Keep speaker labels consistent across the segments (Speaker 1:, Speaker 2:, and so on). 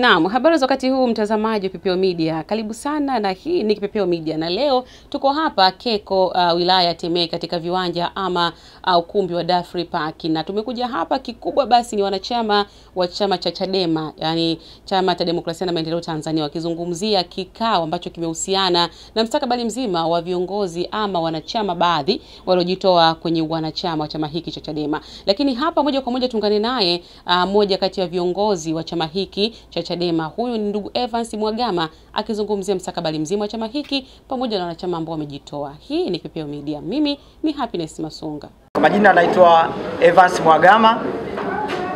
Speaker 1: Naam, habari za wakati huu mtazamaji wa Kipepeo Media. Karibu sana na hii ni Kipepeo Media. Na leo tuko hapa Keko, wilaya ya Temeke katika viwanja ama ukumbi wa Dafri Park. Na tumekuja hapa kikubwa basi ni wanachama wa chama cha Chadema, yani Chama cha Demokrasia na Maendeleo Tanzania, wakizungumzia kikao ambacho kimehusiana na mstakabali mzima wa viongozi ama wanachama baadhi waliojitoa kwenye wanachama wa chama hiki cha Chadema. Lakini hapa moja kwa moja tuungane naye mmoja kati ya viongozi wa chama hiki cha Chadema. Huyu ni ndugu Evans Mhagama akizungumzia mstakabali mzima wa chama hiki pamoja na wanachama ambao wamejitoa. Hii ni Kipepeo Media. Mimi ni Happiness Masunga.
Speaker 2: Kwa majina naitwa Evans Mhagama,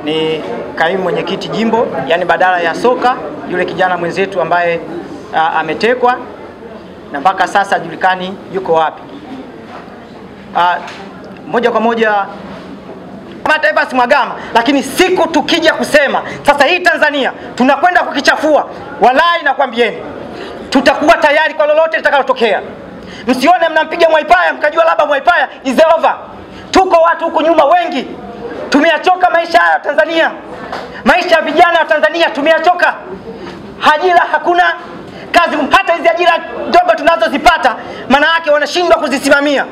Speaker 2: ni kaimu mwenyekiti jimbo, yani badala ya soka yule kijana mwenzetu ambaye ametekwa na mpaka sasa hajulikani yuko wapi. Moja kwa moja hata Evans Mhagama, lakini siku tukija kusema sasa hii Tanzania tunakwenda kukichafua, walai nakwambieni tutakuwa tayari kwa lolote litakalotokea. Msione mnampiga Mwaipaya mkajua labda Mwaipaya is over. Tuko watu huku nyuma wengi tumeachoka maisha ya Tanzania, maisha ya vijana wa Tanzania tumeachoka. Ajira hakuna, kazi, hata hizi ajira ndogo tunazozipata maana yake wanashindwa kuzisimamia.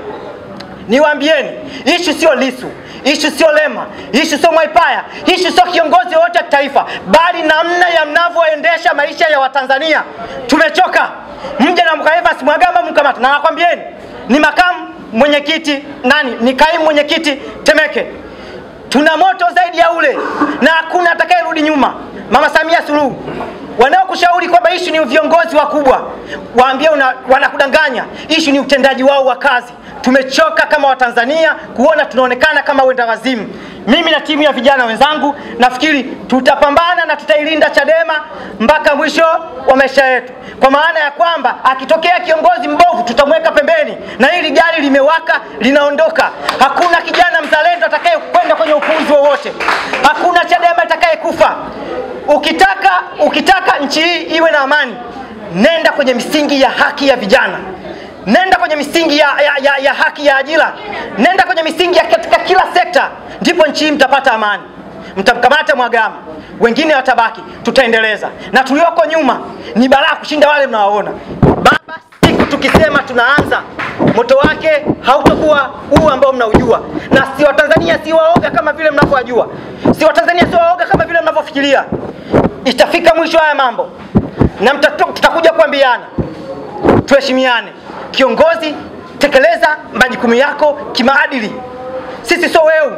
Speaker 2: Niwaambieni, issue sio Lissu, issue sio Lema, issue sio Mwaipaya, issue sio kiongozi wote wa taifa, bali namna ya mnavyoendesha maisha ya Watanzania. Tumechoka. Mje na Evans Mhagama mkamata. Na nakwambieni, ni makamu mwenyekiti nani? Ni kaimu mwenyekiti Temeke. Tuna moto zaidi ya ule na hakuna atakayerudi nyuma. Mama Samia Suluhu, wanaokushauri kwamba issue ni viongozi wakubwa, waambie wanakudanganya. Issue ni utendaji wao wa kazi. Tumechoka kama Watanzania kuona tunaonekana kama wenda wazimu. Mimi na timu ya vijana wenzangu nafikiri tutapambana na tutailinda Chadema mpaka mwisho wa maisha yetu. Kwa maana ya kwamba akitokea kiongozi mbovu tutamweka pembeni, na hili gari limewaka linaondoka. Hakuna kijana mzalendo atakayekwenda kwenye upuuzi wowote. Hakuna Chadema atakayekufa. Ukitaka nchi hii iwe na amani, nenda kwenye misingi ya haki ya vijana. Nenda kwenye misingi ya haki ya ajira. Nenda kwenye misingi ya katika kila sekta, ndipo nchi mtapata amani. Mtamkamata Mhagama, wengine watabaki, tutaendeleza. Na tulioko nyuma ni balaa kushinda wale mnawaona. Baba, siku tukisema tunaanza, moto wake hautakuwa huu ambao mnaujua. Na si Watanzania si waoga kama vile mnavyojua. Si Watanzania si waoga kama vile mnavyofikiria. Itafika mwisho haya mambo. Na tutakuja kuambiana. Tuheshimiane. Kiongozi, tekeleza majukumu yako kimaadili. Sisi sio wewe.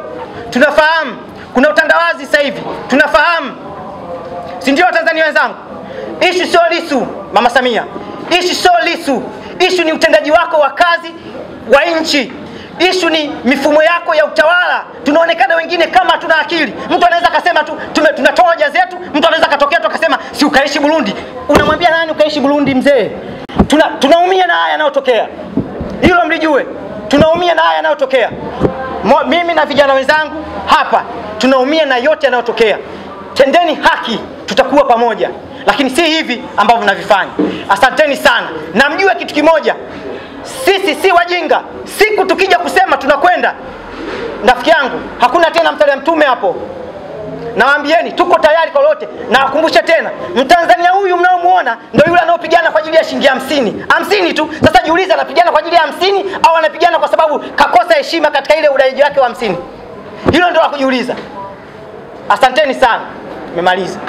Speaker 2: Tunafahamu kuna utandawazi sasa hivi. Tunafahamu. Si ndio Watanzania wenzangu? Issue sio Lissu, Mama Samia. Issue sio Lissu. Issue ni utendaji wako wa kazi wa nchi. Issue ni mifumo yako ya utawala. Tunaonekana wengine kama tuna akili. Mtu anaweza akasema tu tunatoa hoja zetu, mtu anaweza akatokea tu akasema si ukaishi Burundi. Unamwambia nani ukaishi Burundi mzee? Tunaumia na haya yanayotokea. Hilo mlijue. Tunaumia na haya yanayotokea. Mimi na vijana wenzangu hapa tunaumia na yote yanayotokea. Tendeni haki, tutakuwa pamoja. Lakini si hivi ambavyo mnavifanya. Asanteni sana. Na mjue kitu kimoja. Sisi si wajinga. Siku tukija kusema tunakwenda, rafiki yangu, hakuna tena mstari wa mtume hapo. Nawaambieni tuko tayari kwa lolote. Na wakumbushe tena, Mtanzania huyu mnaomuona ndio yule anaopigana kwa ajili ya shilingi 50. 50 tu. Sasa jiulize, anapigana kwa ajili ya 50 au anapigana kwa sababu kakosa heshima katika ile udaiji wake wa 50? Hilo ndio la kujiuliza. Asanteni sana. Nimemaliza.